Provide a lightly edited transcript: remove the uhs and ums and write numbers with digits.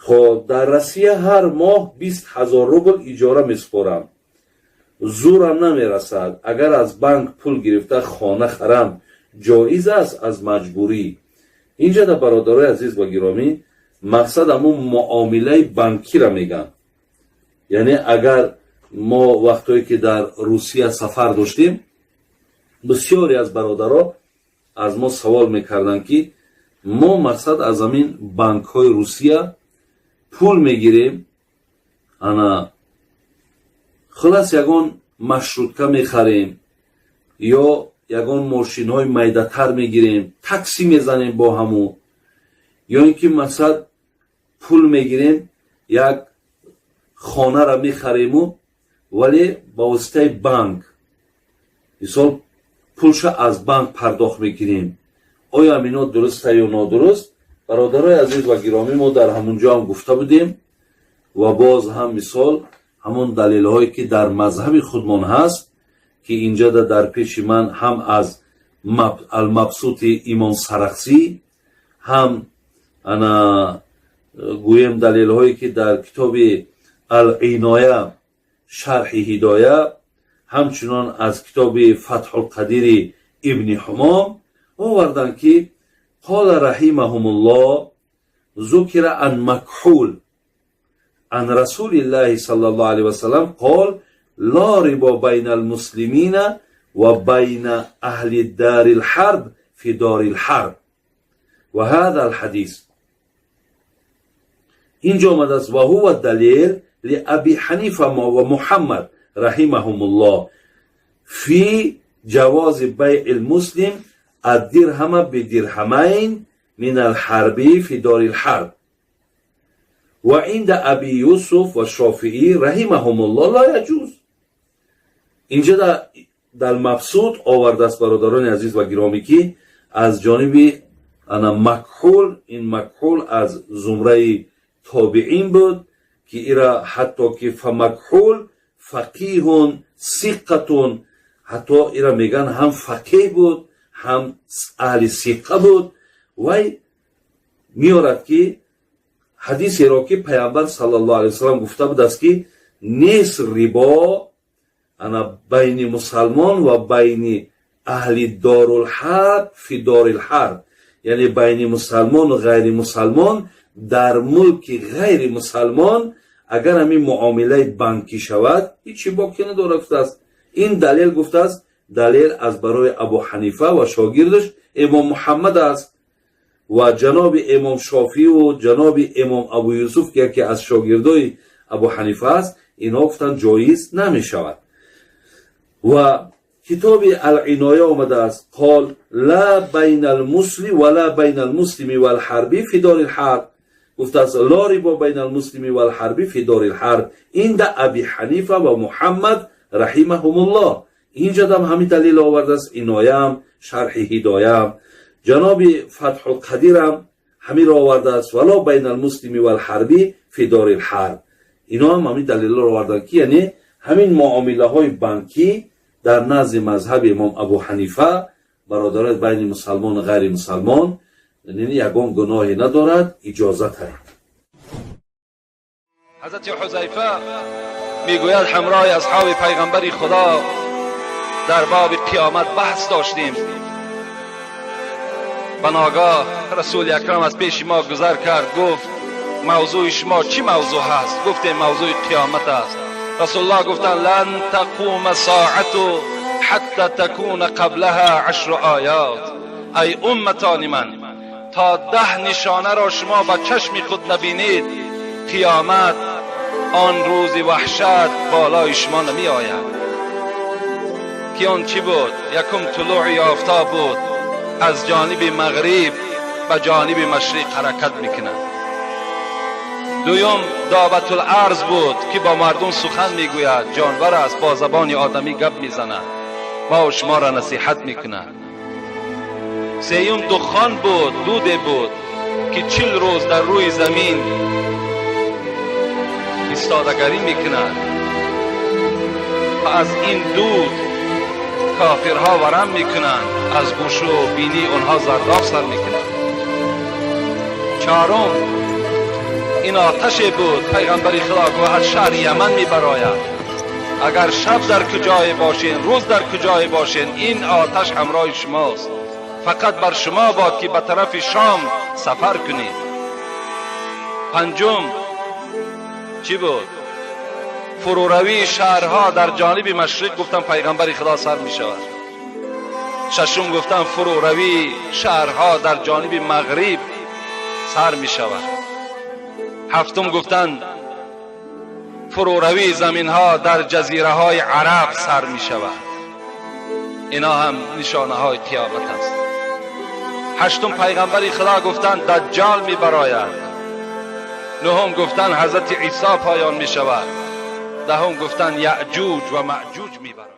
Хоб, дар Россия ҳар моҳ 20 000 рубл иҷора месупорам, зӯрам намерасад. Агар аз банк пул гирифта хона харам, ҷоиз аст аз маҷбурӣ? Инҷа да, бародарои азиз ва гиромӣ, мақсад ҳамун муомилаи банкира мегӯянд. Яъне агар мо вақтое ки дар Русия сафар доштем, бисёре аз бародаро аз мо савол мекарданд, ки мо, мақсад, аз ҳамин банкҳои Русия пул мегирем, ана хулас ягон маршрутка мехарем ё ягон мошинҳои майдатар мегирем, такси мезанем бо ҳамун, ё ин ки, мақсад, пул мегирем, як хонара мехарему, вале ба воситаи банк, мисол, пулша аз банк пардохт мекунем, оё ҳамино дуруста ё нодуруст? Бародарои азиз ва гиромӣ, мо дар ҳамун ҷо ҳам гуфта будем ва боз ҳам, мисол, ҳамон далелҳое ки дар мазҳаби худмон ҳаст, ки инҷода дар пеши ман ҳам аз Алмабсути имом Сарахсӣ, ҳам ана гӯем далелҳое ки дар китоби Ал-Иноя, шарҳи Ҳидоя, ҳамчунон аз китоби Фатҳулқадири Ибни Ҳумом оварданд, ки قال رحمهم الله: ذكر عن مكحول عن رسول الله صلى الله عليه وسلم قال: لا ربا بين المسلمين وبين أهل دار الحرب في دار الحرب. وهذا الحديث اینجا آمده است: وهو دلیل لأبي حنیفه و محمد رحمهم الله في جواز بيع المسلم الدرهم بدرهمين من الحربي في دار الحرب، وعند أبي يوسف والشافعي رحمهم الله لا يجوز. اینجا در مبسوط آورده است، برادران عزیز و گرامی، که از جانب انا مکحول، این مکحول از زمره تابعین بود که ایرا حتی که فمکحول فقیه ثقة، حتی ایرا میگن هم فقیه بود، هم اهل ثقه بود. وی میارد که ҳадисе ро ки Паямбар саллаллоҳу алайҳи васаллам гуфта будааст, ки нест рибо ана байни мусалмон ва байни аҳли дорулҳарб фи дорилҳарб, яъне байни мусалмону ғайри мусалмон дар мулки ғайри мусалмон агар ҳамин муомилаи банкӣ шавад, ҳичи боке надорад, гуфтааст. Ин далел гуфтааст, далел аз барои Абу Ҳанифа ва шогирдаш имом Муҳаммад аст ва ҷаноби имом Шофиу ҷаноби имом Абу Юсуф, ки яке аз шогирдои Абу Ҳанифа аст, инҳо гуфтанд, ҷоиз намешавад. Ва китоби Алиноя омадааст: قال لا بين المسلم ولا بين المسلم والحربي في دار الحرب. گفتааст: لا ربا بين المسلم والحربي في دار الحرب عند أبي حنيفة ومحمد رحمهم الله. Инҷадам ҳамин далел овардааст, Иноям, шарҳи Ҳидоям, ҷаноби Фатҳулқадирам ҳаминро овардааст: ولا بين المسلم والحربي في دار الحرب. Ино ҳам ҳамин далелро оварданд, ки яъне ҳамин муомилаҳои банкӣ дар назди мазҳаби имом Абу Ҳанифа, бародарои, байни мусалмону ғайри мусалмон ягон гуноҳе надорад, иҷозат ҳаст. حضرت حذیفه میگوید همراه اصحاب پیغمبر خدا در باب قیامت بحث داشتیم و ناگاه رسول اکرم از پیش ما گذر کرد. گفت: موضوع شما چی موضوع هست؟ گفتیم موضوع قیامت است. رسول الله گفتند: لن تقوم الساعة حتى تكون قبلها عشر آيات. ای امتان من، تا 10 نشانه را شما با چشم خود نبینید، قیامت، آن روز وحشت، بالای شما نمی آید. که آن چی بود؟ یکم طلوع آفتاب بود، از جانب مغرب به جانب مشرق حرکت میکند. دویم دابة الارض بود که با مردم سخن میگوید، جانور است، با زبان آدمی گپ میزند، ما و شما را نصیحت میکند. سیوم دخان بود، دوده بود که 40 روز در روی زمین ایستادگری میکند و از این دود کافرها ورم میکنند، از گوش و بینی آنها زرداب سر میکنند. چهارم Ин оташе буд, пайғамбари Худо гуфт, аз шаҳри Яман мебарояд. Агар шаб дар куҷое бошен, рӯз дар куҷое бошен, ин оташ ҳамроҳи шумост. Фақат бар шумо бод ки ба тарафи Шом сафар кунед. Панҷум чӣ буд? Фуруравии шаҳрҳо дар ҷониби машриқ, гуфтан пайғамбари Худо, сар мешавад. Шашум гуфтан, фуруравии шаҳрҳо дар ҷониби мағриб сар мешавад. Ҳафтум гуфтан, фуруравии заминҳо дар ҷазираҳои араб сар мешавад. Ино ҳам нишонаҳои қиёмат аст. Ҳаштум пайғамбари Худо гуфтанд, Даҷҷол мебарояд. Нуҳум гуфтанд, Ҳазрати Исо поён мешавад. Даҳум гуфтанд, Яъҷуҷ ва Маъҷуҷ мебарояд.